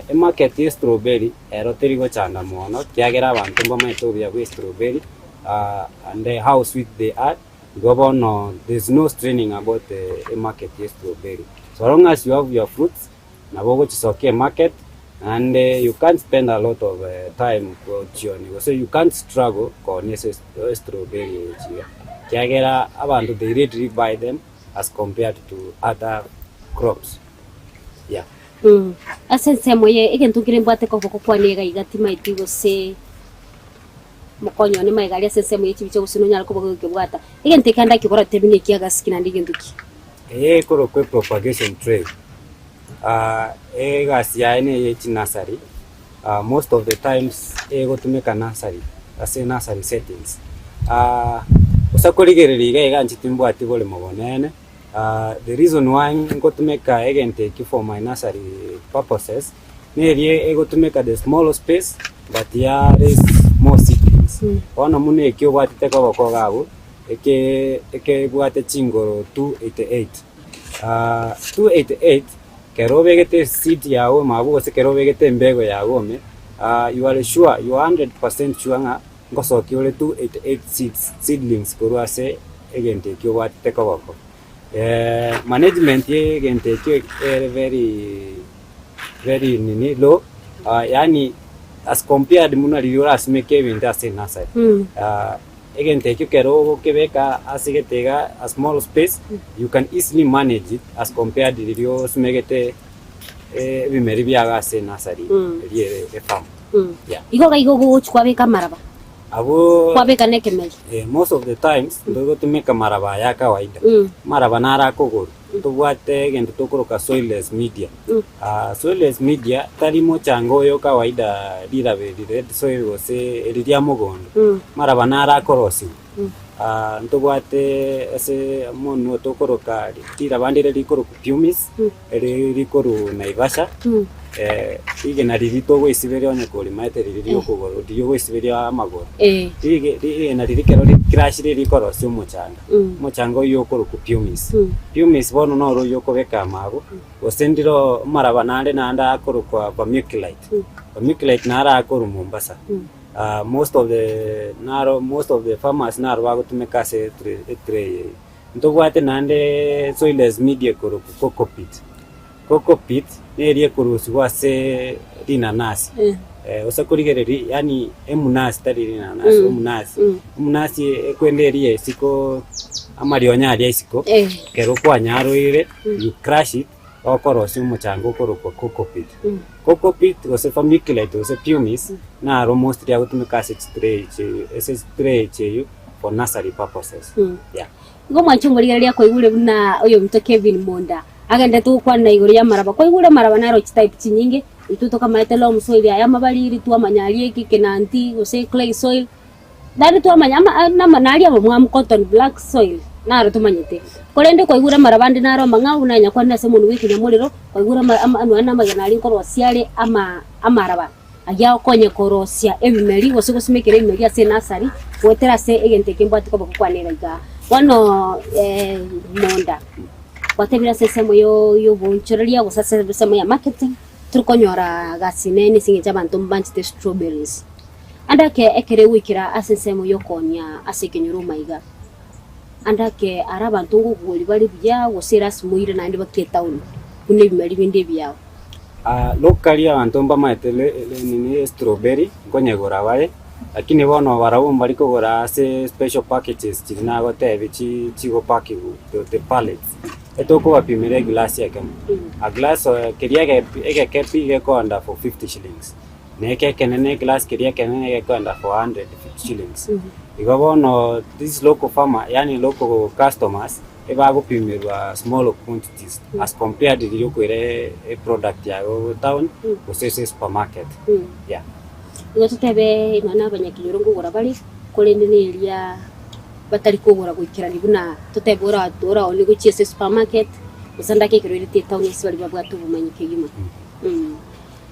Emarket ya estrawberry ero teri gochanda mono ekiagera abanto mbamaete obuya bwa estrawberry and how sweet they are, igo bono there is no straining about emarket ya estrawberry. So long as you have your fruits, Nabo ogochisokia emarket naende you can't spend a lot of time gochionia gose you can't struggle koonia ase estrawberry echi iga, ekiagera abanto they readily buy them as compared to other crops, yeah. Ase ensemo eye egento nkere mbwate koboko kwane iga iga timaeti gose mokonyi one magega aria ase ensemo ye chibicha gose nonyare koba gokebwata. Egento eke ndakegora tebi nekiagasiki naende egento ki? Eye ekorokwa epropagation tray, egasi yaye neye chinursery, most of the times egotumeka nursery ase nursery settings. Gose korigereria iga iga inche timbwati boremo bonene, the reason why ngotumeka egento eki for my nursery purposes, neria egotumeka the small space but ya raise more seedlings. Bono buna eki obwatete koboko iga abwo, eke ekebwate chingoro 288. 288 kero obegete eseed yago ime abwo gose kero obegete embego yago ime, you are sure, you are 100% sure ng'a ngosokia ore 288 seeds, seedlings korwa ase egento ekio obwatete koboko. Management ya egento ekio ere very very nini low, yaani as compared buna riria orasimeke ebinto ase enursery. Egento ekio kero ogokebeka ase gete iga a small space, you can easily manage it as compared riria osimegete ebimeri biago ase enursery eria ere efarm. Yeah. Igo iga igo ogochi kwabeka amaraba, Abwo kwabeka na ekemeri. most of the times ntogotumeka amaraba aya a kawaida. Amaraba naro akogorwa, ntobwate egento tokoroka soilless media. Soilless media tari mochanga oyo kawaida riraba eri red soil gose eri ria mogondo, amaraba naro akorosiwa. Ntobwate ase omonwe tokoroka riraba ndire rikorokwa pumice, eri rikorwa Naivasha, rigena riria togoisiberia onye korimaete riria ria okogoro riria ogoisiberia amagoro, rige rigena riria ekero ricrashire rikorosia omochanga, omochanga oywo okorokwa pumice. Pumice bono noro oywo okobeka amago, gose ndire amaraba naende naende akorokwa vermiculite, vermiculite naro akorwa Mombasa. Most of the naro most of the farmers naro bagotumeka ase etray etray eye. Ntobwate naende soilless media ekorokwa cocopeat. Cocopeat neri ekorusigwa ase rinanasi gose korigereria yaani emunasi tari rinanasi omunasi. Omunasi ekwenda eria isiko amarionya aria isiko ekero kwanyaroire you crush it okorosia omochanga okorokwa cocopeat. Cocopeat gose vermiculite gose pumice naro mostly agotumeka ase chitray echi ase chitray echi eywo for nursery purposes yeah. Igo mwanche omorigereria kwaigure buna oyominto Kevin Monda agenderete gokwana igoro y'amaraba. Kwaigure amaraba naro chitype chinyinge, intwe tokamaete loam soil aya amabariri, twamanya aria eke ekenanti gose clay soil. Naende twamanya ama nama naria abamwamu cotton black soil naro tomanyete. Korende kwaigure amaraba ande naro amang'ao buna nyakwanire ase omonwe bw'ekenyamorero, kwaigure ama ama nonya na amagena aria nkorosia are ama amaraba ayio agokonya korosia ebimeri gose gosimekera ebimeri ase enasari goetera ase egento eke mbwate koba gokwanera igaa. Bono monda, gwatebire ase ensemo yo yoboonchoreria gose ase ensemo ya marketing, torikonyora gasi nene ase eng'encho abanto mbanchete strawberries. Ande ake ekero egoikera ase ensemo y'okoonia ase ekenyoro omaiga, ande ake are abanto ngogori bare buya gose erasima oire naende bakie etown buna ebimeri binde ebiao. Locally abanto mbamaete nini strawberry nkonyegora bare, lakini bono barabwo mbari kogora ase special packages chiria nagotebia chi chigopakigwa the pallets, etokobapimera eglass ekemo, a glass keria egeke pi gekoenda for 50 shillings. Na eke ekenene, eglass keria ekenene gekoenda 450 shillings. Igo bono this local farmer yaani local customers ebagopimerwa small quantities as compared riria okoira eproduct yago town gose ase esupermarket yeah. Igo totebe nonya na abanyakenyoro nkogora bare, korende neria batari kogora goikerania buna totebe ora oraonie gochia ase esupermarket, gose ande ake ekero oirete etown ase baria babwate obomanyi kegima.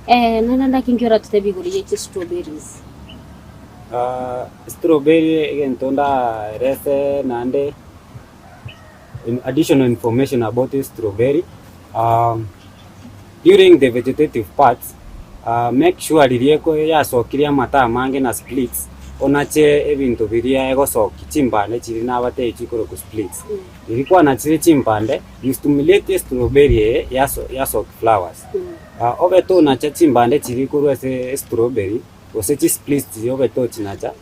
Naende naki inki oratotebie igoro ye chistrawberries? Strawberry egento ndaerese naende additional information about strawberry during the vegetative part make sure riria yasokirie amato amange na splits onache ebinto biria egosokia chimbande chiria nabatebie chikorokwa splits. Riria kwanachire chimbande you stimulate strawberry eye yasokia flowers. Obe tonacha chimbande chiria korwa ase estrawberry, gose chisplits chiria obe tochinacha,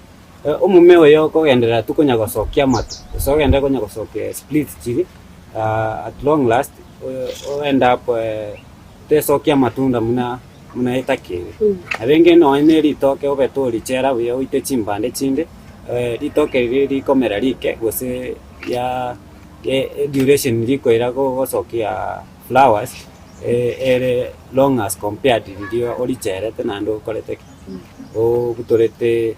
omume oyo okogenderera tu konya gosokia amato, gose ogenderere konya gosokia splits chiria, at long last, o end up tesokia amatunda buna buna etakeire. Nabo enge nonye na eritoke obe torichera buya oite chimbande chinde, ritoke riria rikomera rike gose ria duration rikoira gosokia flowers. Ere long as compared riria oricherete naende okorete ki? Obutorete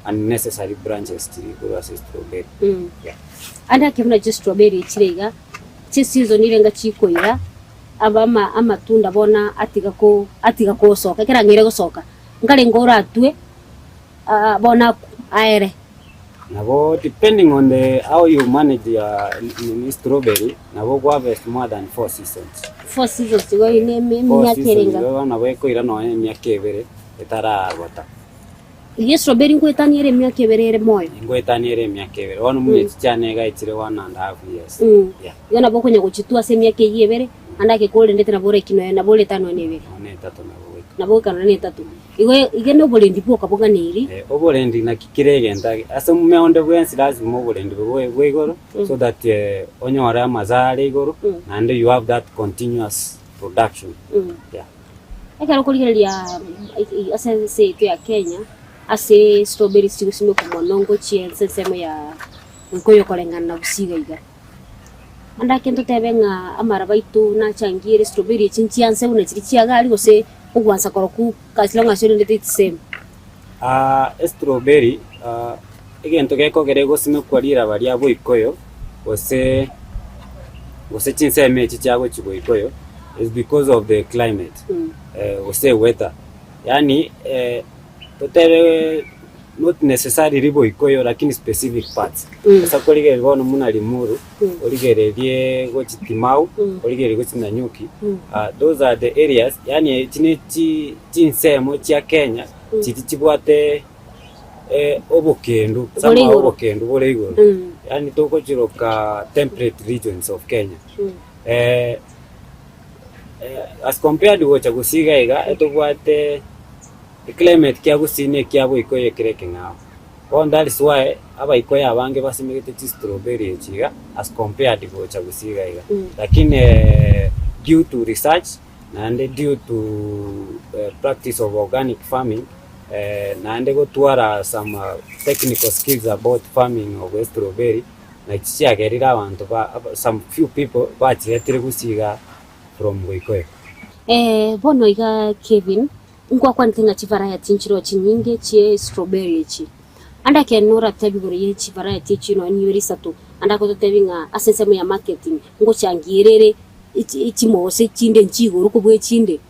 unnecessary branches chiria korwa ase strawberry. Yeah. Ande ake buna chistrawberry chire iga, chiseason ire chikoira, aba ama amatunda bono atiga ko atiga kosoka, ekero ang'eire gosoka, nkarenge oratwe bono akwe aere. Nabo depending on the how you manage your nini strawberry nabo ogo harvest more than four seasons. Four seasons igo eye ne eme- Four emiaka seasons erenga. igo nabo ekoira nonya emiaka ebere etaragota. Eyio strawberry nkoetania ere emiaka ebere ere moyo. Ngoetania ere emiaka ebere bono buna echi chiane iga echire one and half years. Yeah. Igo nabo okonya gochitua ase emiaka eyio ebere, naende ake korendete nabo oraiki nonya nabo ore etano nonya ebere. Nonya etato nabo goika. Nabo goika nonya na etato. Igo iga noborendi bwoka boganeiri. Oborendi naki kera egento ake, ase omuya onde bwensi lazima oborendi bobe bwa igoro so that onyore amazao are igoro naende you have that continuous production yeah. Ekero okorigereria ase ense yaito ya Kenya, ase strawberries chigosimekwa mono ngochia ense ensemo ya Gikuyu koreng'ana na Gusii iga iga. Naende ake ntotebe ng'a amaraba aito nachangiere strawberry echi nchianse buna chiria chiagari gose ogwansa korokwo as long as orendete it's same. Estrawberry. Egento gekogera egosimekwa riraba ria boikoyo, gose gose chinsemo echi chia gochia boikoyo is because of the climate gose eweather. Yaani totebe not necessarily boikoyo lakini specific parts. Ase korigereria bono buna Limuru, origererie gochia Timau, origererie gochia Nanyuki, those are the areas yaani echi ne chi chinsemo chia Kenya chiria chibwate obokendu, Bore somehow igoro. obokendu bore igoro, yaani togochiroka temperate regions of Kenya. As compared gocha gusii iga iga, etobwate eclimate kia gusii na ekia boikoyo ekere ekeng'ao. Bono that is why abaikoyo abange basimegete chistrawberry echi iga as compared gocha gusii iga iga. Lakini due to research naende due to practice of organic farming, naende gotwara some technical skills about farming of strawberry, nachi chiagerire abanto ba some few people bachiretire gusii igaa from Goikoyo. Bono iga Kevin, nkwakwanete ng'a chivariety nchireo chinyinge chie strawberry echi. Ande ekeene noratebie igoro ye chivariety echi nonya nibere isato, ande agototebi ng'a ase ensemo ya marketing ngochangiera ere chimose chinde nchiigoro kobua echinde.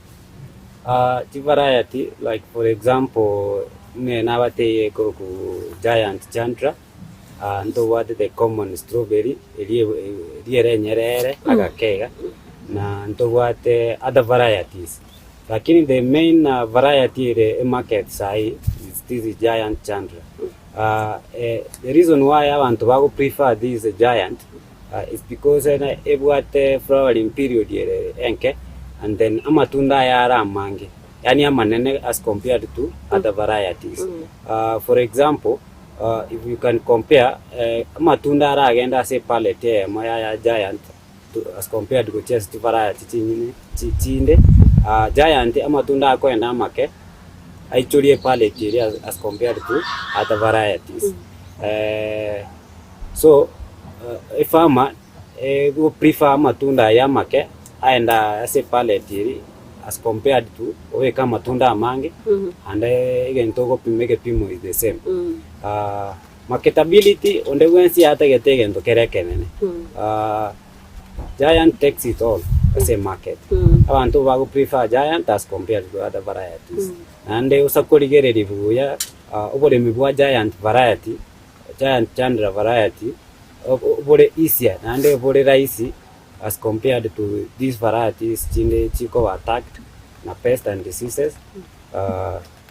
Chivariety like for example, ng'e nabatebie ekorokwa giant chandra, ntobwate the common strawberry eria ere enyerere agake iga, na ntobwate other varieties. Lakini the main variety ere emarket saii is this giant chandra. The reason why abanto bago prefer this giant is because ebwate flowering period ere enke and then amatunda aye are amange, yaani amanene as compared to other varieties. For example, if you can compare amatunda aragende ase epallet eyemo ya giant as compared gochia ase chivariety chinyine chinde, giant amatunda akoenda amake aichorie epallet eria as compared to other varieties. So efarmer ego prefer amatunda aya amake aende ase epallet eria as compared to obeke amatunda amange naende egento ogopima egepimo is the same. Marketability onde bwensi atagete egento kere ekenene giant takes it all ase emarket. Abanto bago prefer giant as compared to other varieties. Naende osa korigereria buya oboremi bwa giant variety, giant chandra variety bore easier naende bore rahisi as compared to these varieties chinde chikoba attacked na pest and diseases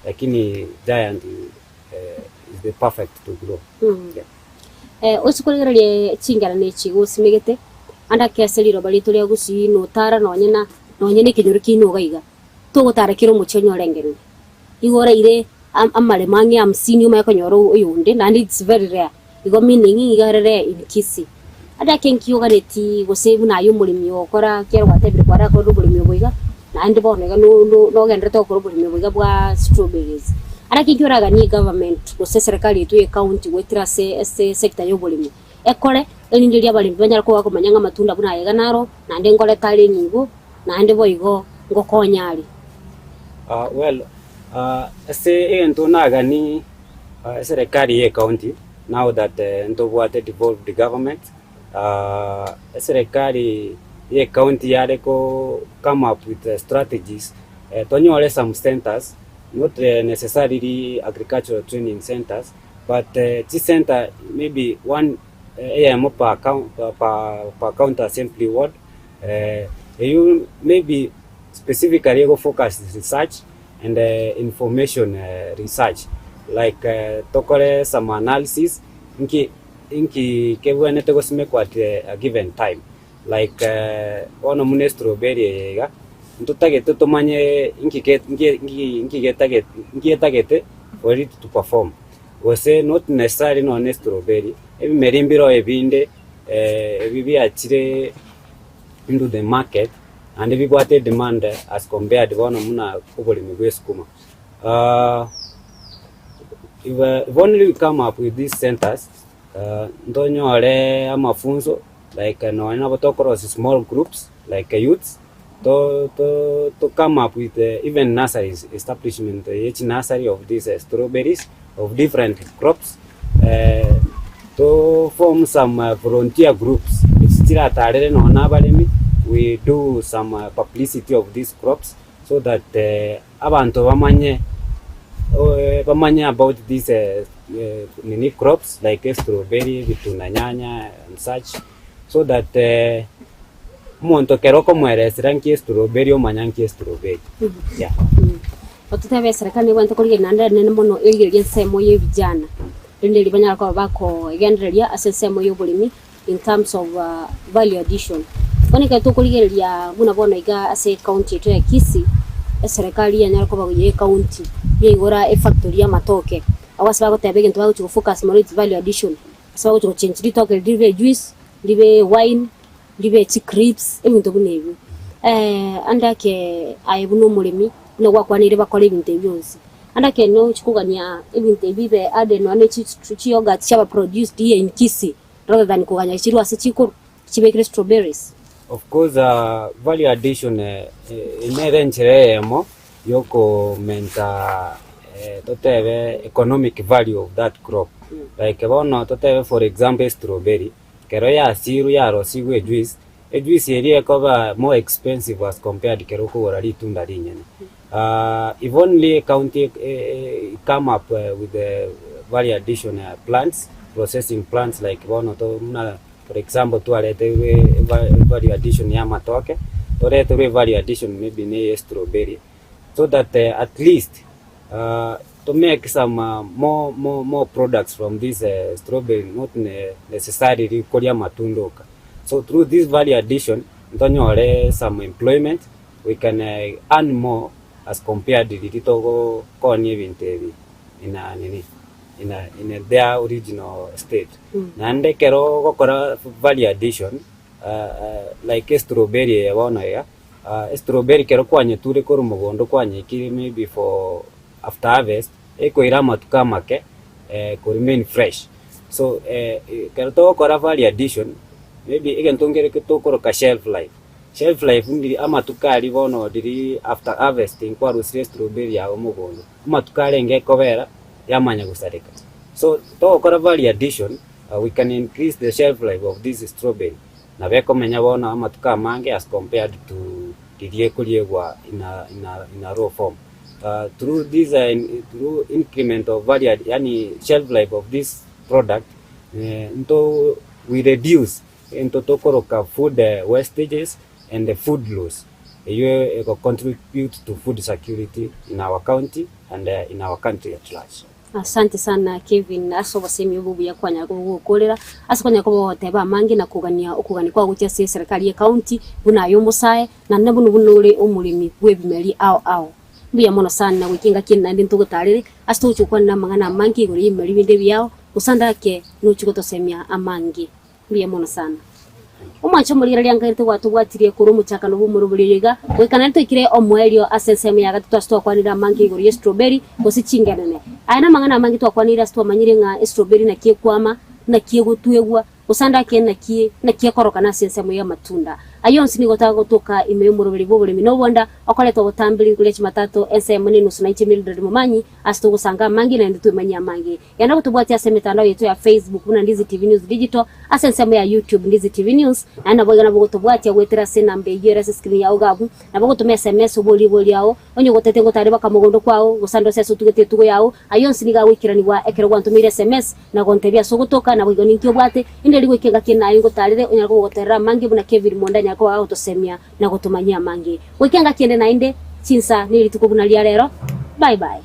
lakini giant is the perfect to grow. Yeah. Oche korigereria chingerano echi gosimegete, ande ake ase riroba riaito ria gusii notara nonye na nonye na ekenyoro kiaino iga iga, togotara kera omochie onyore engenwa. Igo oraire amaremo ang'e hamsini omanye konyora oyonde naende it's very rare. Igo meaning iga ere rare in Kisii. Ande ake nki oganeti gose buna aye omoremi ogokora ekiagera gwatebire kwarakorire oboremi obo iga, naende bono iga nogenderete gokora oboremi obo iga bwa strawberries. Ande ake nki oraganie egovernment gose eserekari yaito ya ecounty goetera ase ase esector ya oboremi, ekore erinde riria abaremi banyare koba bakomanya ng'a amatunda buna aya iga naro, naende nkoreta are enibo, naende boigo ngokonya are. Well, ase egento nagani eserekari ya ecounty now that ntobwate devolved government, eserekari ya ecounty yare ko come up with strategies tonyore some centers not necessarily agricultural training centers but chisenta maybe one eyemo per per county assembly ward, eyio maybe specifically ego focus research and information research like tokore some analysis nki inki kebwenerete gosimekwa at a given time like bono buna estrawberry eye iga ntotagete tomanye inki ke nki nki getagete nki etagete for it to perform gose not necessarily nonye na estrawberry ebimeri mbiroo ebinde ebi biachire into the market naende bibwate edemand as compared bono buna oboremi bwa esukuma. If only we come up with these centers ntonyore amafunzo like nonye nabo tokorosia small groups like youths to to to come up with even nurseries establishment ye chinursery of these strawberries of different crops. To form some volunteer groups echi chiratarere nonya na abaremi, we do some publicity of these crops so that abanto bamanye bamanye about these nini crops like strawberry, ebitunda nyanya and such so that omonto ekero okomoeresera nki estrawberry omanya nki estrawberry yeah. Ototebe eserekari nebwenerete korigereria naende enene mono erigereria ensemo ya ebijana, rende erio banyare koba bakogendereria ase ensemo ya oboremi in terms of value addition. Bono ekero tokorigereria buna bono iga ase ecounty yaito ya Kisii, eserekari yanyare koba ya ecounty yaigora efactory ya amatoke, abwo ase bagoteba egento bagochi gofocus mono its value addition, ase bagochi gochange ritoke riria ribe ejuice, ribe ewine, ribe chicrisps, ebinto buna ebio. Ande ake aye buna omoremi, buna gwakwaneire bakore ebinto ebi bionsi, ande ake nochi kogania ebinto ebi bibe added nonya ne chi chiyoghurt chiaba produced here in Kisii rather than koganya chirwe ase chikorwa chibekire strawberries. Of course value addition nere enchera eyemo yokomenta totebe economic value of that crop. Like bono totebe for example estrawberry, Ekero yasiirwe yarosigwe ejuice, ejuice eria ekoba more expensive as compared kero okogora ritunda rinyene. If only county come up with the value addition plants, processing plants like bono to buna for example twareteirwe value addition ya amatoke, toreterwe value addition maybe ne eye strawberry so that at least to make some more more more products from this strawberry not necessarily koria amatunda oka. So through this value addition ntonyore some employment we can earn more as compared riria togokonia ebinto ebi in a nini in a in their original state. Naende ekero ogokora value addition like estrawberry eye bono iga. Estrawberry kero kwanyeture korwa mogondo kwanyeikire maybe for after harvest, ekoira amatuko amake ko remain fresh. So ekero togokora value addition, maybe egento nkere tokoroka shelf life, shelf life ndiri amatuko aria bono riria after harvesting kwarusirie estrawberry yago mogondo, amatuko arenge ekobera yamanya gosareka. So togokora value addition, we can increase the shelf life of this strawberry. Nabo ekomenya bono amatuko amange as compared to riria ekoriegwa in a, in a, in a raw form. Through this through increment of value, yaani shelf life of this product, nto we reduce into tokoroka food wastages and food loss. Eyio ego contribute to food security in our county and in our country at large. Asante sana Kevin ase obosemi obo obuya kwanyara koba ogokorera ase kwanyara koba ogoteba amange na kogania okogania kwao gochia ase eserekari ye county buna aye omosae naende buna buna ore omoremi bw'ebimeri ao ao. Mbuya mono sana goika engaki ende naende ntogotarere ase togochia gokwanera amang'ana amange igoro y'ebimeri binde ebiao gose ande ake nochia gotosemia amange. Mbuya mono sana. Omwanche omorigera riankairete gwatobwatirie korwa omochakano bw'omorobori oyo iga, goika naende toikire omoerio ase ensemo ya gatato ase twakwanire amange igoro ye strawberry gose chingenene. Aya namang'ana amange twakwanire ase twamanyire ng'a estrawberry naki ekwama, naki egotwegwa, gose ande ake naki naki ekorokana ase ensemo y'amatunda. Ayio onsi nigo tagotoka ime y'omoroberi bw'oboremi na obonda, okoreta obotambe rituko ria Chumatato ensemo nenusu na inche Mildred Momanyi ase togosanga amange naende twemanyie amange. Genda gotobwatia ase emetandao yaito ya Facebook buna Ndizi TV News Digital, ase ensemo ya YouTube Ndizi TV News, naende naboigo nabo gotobwatia goetera ase enamba eyio ere ase screen yao iga abwo, nabo gotoma SMS oborie riborio riao, onye ogotete ngotare baka mogondo kwao, gose ande ase ase otugete etugo yao, ayio onsi nigo agoikeranigwa ekero gwantomeire SMS na gontebia ase ogotoka, naboigo ninki obwate, inde rigoika engaki ende naye ngotarere onyare kogoterera amange buna Kevin Monda anyare koba agotosemia na gotomanyia amange. Goika engaki ende naende, chinsa ne rituko buna ria rero. Bye bye.